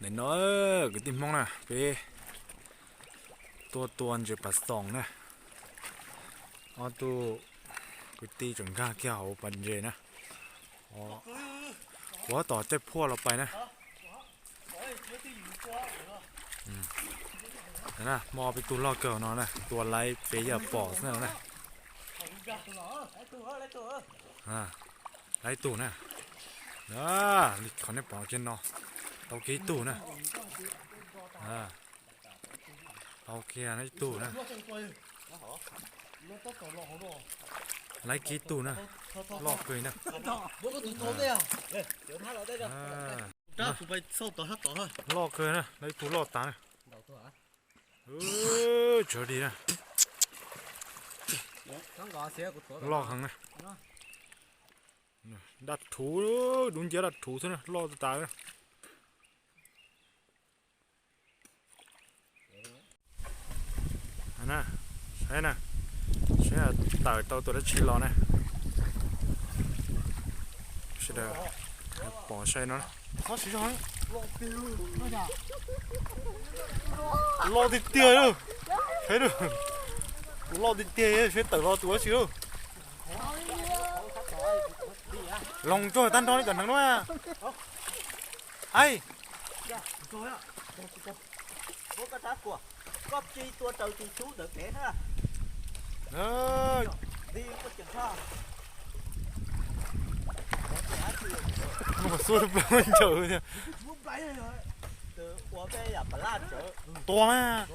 Nim no kwv tij Hmoob na, peb tuaj tua ntses pas xoom na. Ob tug kwv tij tseem nkag kiag hauv pas ntses na. Ua tom tej phuaj los pais na. Muaj ob peb tug loj kawg no na, tua laib peb yam pom xwb na. Laib ib tug na. Li qhov nej pom kiag no, tau kiag ib tug na. Tau kiag ib tug na. Laib kiag ib tug na. Loj kawg na. Loj kawg na, laib ib tug loj tas na. Tsawv li na. Loj heev na. Daj rhuv, dub nciab daj rhuv xwb na, loj tas tas na. Saib na, saib tawm tau tus dab tsi los na. Sawv daws pom saib no. Loj tiag tiag, saib, loj tiag tiag, saib tawm los tus dab tsi lauj. Loos tsuag tag nrho li cov hneev no. Ai, ua plaub ncaws tiag. Tua mas.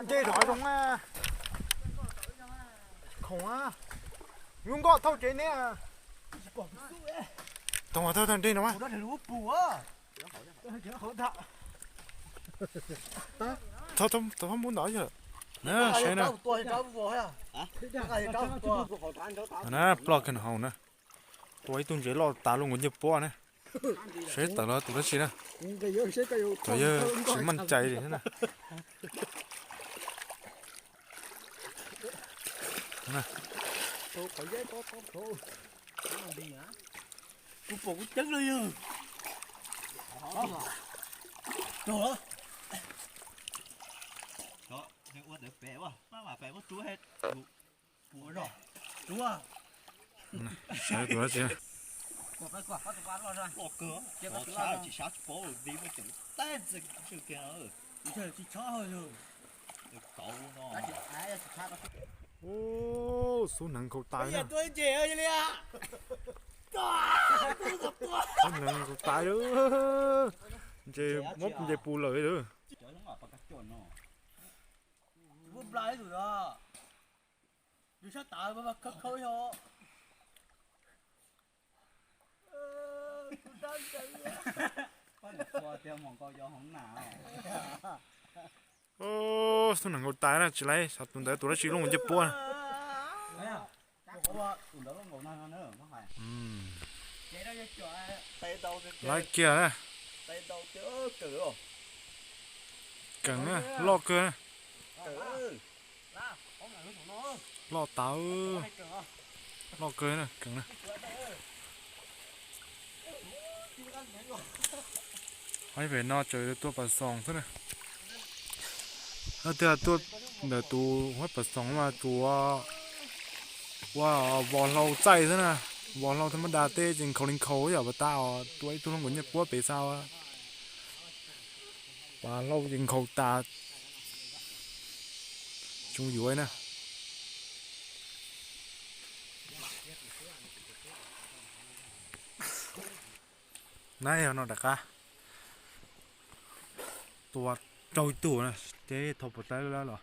Nce rov zoo na. Khoom a, yub nkoj thauj tsev neb. Toog thauj tag nreg no mas. Thauj thauj npub ntawd yog. Saib na. Na, ploj kiag no hauv na. Tua ib tug ntses loj tas luaj nkaus ncej puab na. Saib tawm los tus dab tsi na. Cov yawg tsis maj cai li na. Kuv pom kuv ceeb no yog. Ua ntawd pem, maj mam pem muab rub. Saib tus dab tsi. Loj kawg, tsis sab tsis paub li, muaj ceem tab txi kiag no. Kauv no. Ub, xub hneev nkhaus tais na. Xub hneev nkhaus tais lawm. Ntses muab ntses pus lawm lawm. Xub hneev nkhaus tais na, tsis laib, xyov tus ntawd tus dab tsi luaj ncej puab na. Laib kiag na. Keem na, loj kawg na. Loj tas, loj kawg na, keem na. Pem no tseem tua pas xoom xwb na. Leej twg tuaj ntawm tus huab pas xoom mas tsuas ua vos hlau txaij xwb na. Vos hlau thaj mab das tej ces nkhaus li nkhaus yom, pas tas os, tua ib tug luaj nkaus ncej puab pem xwb. Pas hlau ces nkhaus tas. Tsis yuav na. Nab yog no rov qab tua rau ib tug na, ces thau puas taib lawm los.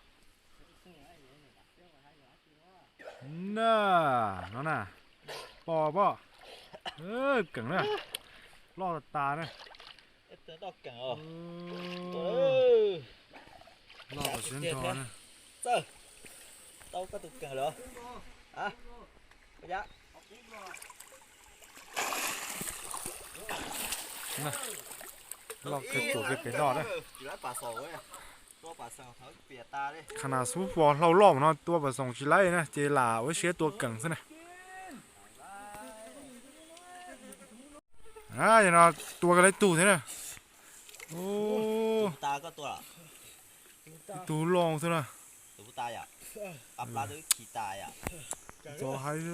Na, no na, pom pom, keem na, loj tas na. Loj tas siab ntho na. Loj kawg, tuam kiag pem no na. Qhov nas xub vos hlau loj no tua pas xoom tsis laib na, ces lam ua siab tua keem xwb na. Yog no tua kiag lawm ib tug thiab na. Ib tug loj xwb na. Txaus hais,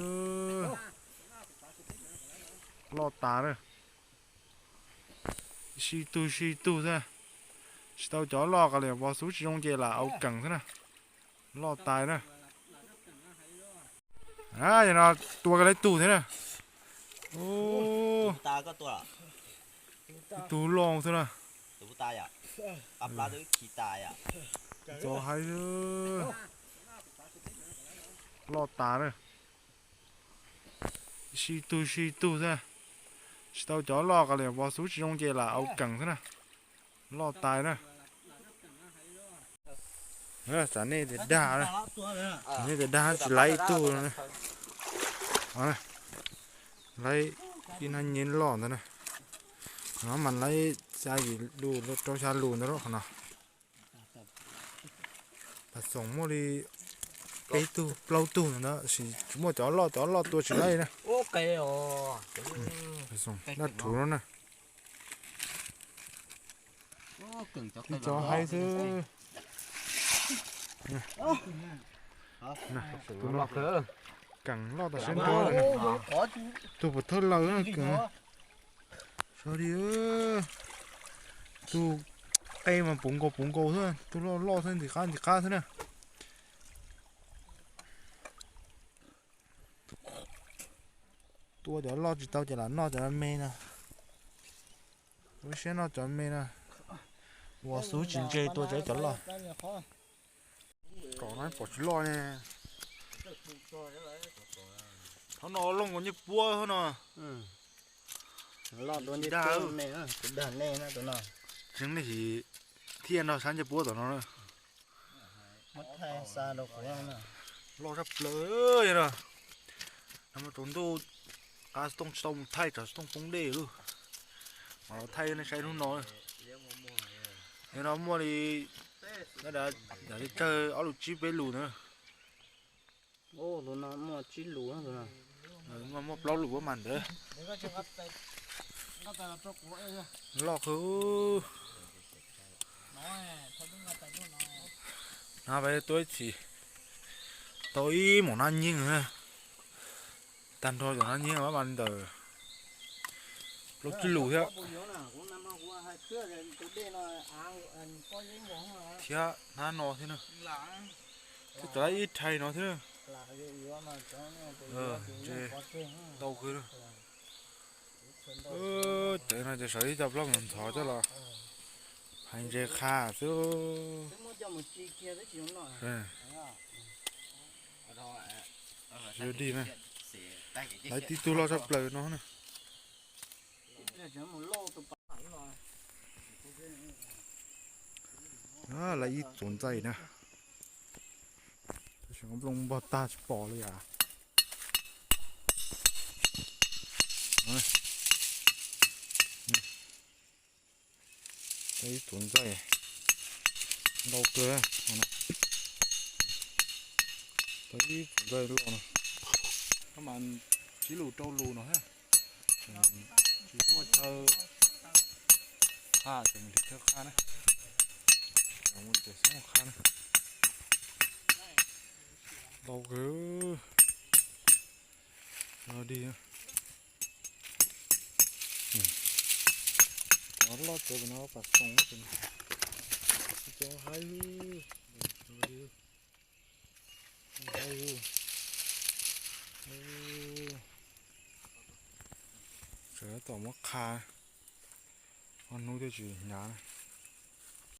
loj tas na. Sib tug sib tug xwb. Tsis tau cov loj, qhov li vos xub tsis zoo ces lam au keem xwb na. Loj tas na. Yog no tua kiag lawm ib tug thiab na. Ib tug loj xwb na. Txaus hais, loj tas na. Sib tug sib tug xwb. Tsis tau cov loj, qhov li vos xub tsis zoo ces lam au keem xwb na. Loj tas na. Txawm nej tias dag, nej tias dag tsis laib ib tug. Laib ib nab nyeb loj ntawd na. Qhov no mas laib xya yim lus rau xya lus ntawd qhov no. Pas xoom muaj li peb tug plaub tug ntawd, tsis muaj cov loj, cov loj tua tsis laib na. Pas xoom dab rhuv no na. Tib cov haib xwb. Tus no keem loj tas siab nrog. Tus puas thawj laws na keem. Sawv di, tus qe mas puv nkaus puv nkaus xwb, tus loj loj xwb, ntim qab ntim qab xwb na. Tua cov loj tsis tau ces lam noj cov me na. Ua siab noj cov me na. Vos xub tsis ntse tua cov loj. Tom no pom tsis loj ne. Qhov no looj nkaus ncej puab no. Tseev nej him thiaj nrog sab ncej puab tom no na. Loj tshaj plaws yog no. Nag hmo tsaus ntuj qab xov tooj tsis tau mus thaij, tsam xov tooj poob dej lawm. Mam los thaij nej saib hnub no. Yog no muaj li, yam li tsawg ob lus tsib peb lus ntawd. Muaj plaub lus mas ntawd. Loj kawg. No peb tuaj ib txhis tau ib mos nab nyeeb na. Tag nrho cov nab nyeeb mas ntawm plaub tsib lus thiab. Thiab hnab no thiab na. Twb txawm ib rhais no thiab. Ntse ntau kawg. Cov no ces sawv ib co plaub mus ntxhov coj los hais ntses qha xwb. Sawv dig na. Lawv tib tug loj tshaj plaws no na. Lawv ib txuas ntxaij na. Tab sis nplooj npog tag tsis pom li yam. Ib txuas ntxaij ntau kawg. Ib txuas ntxaij loj no. Koj mas tsib lus rau lus no thiab. Tsis muaj chaw qha, tseem li chaw qha na. Muaj tsev xoob qha na. Ntau kawg. Dig. Cov loj cov no pas xoos cov haib. Sawv tom muab qha, ob hnub thiaj tsis hnyav.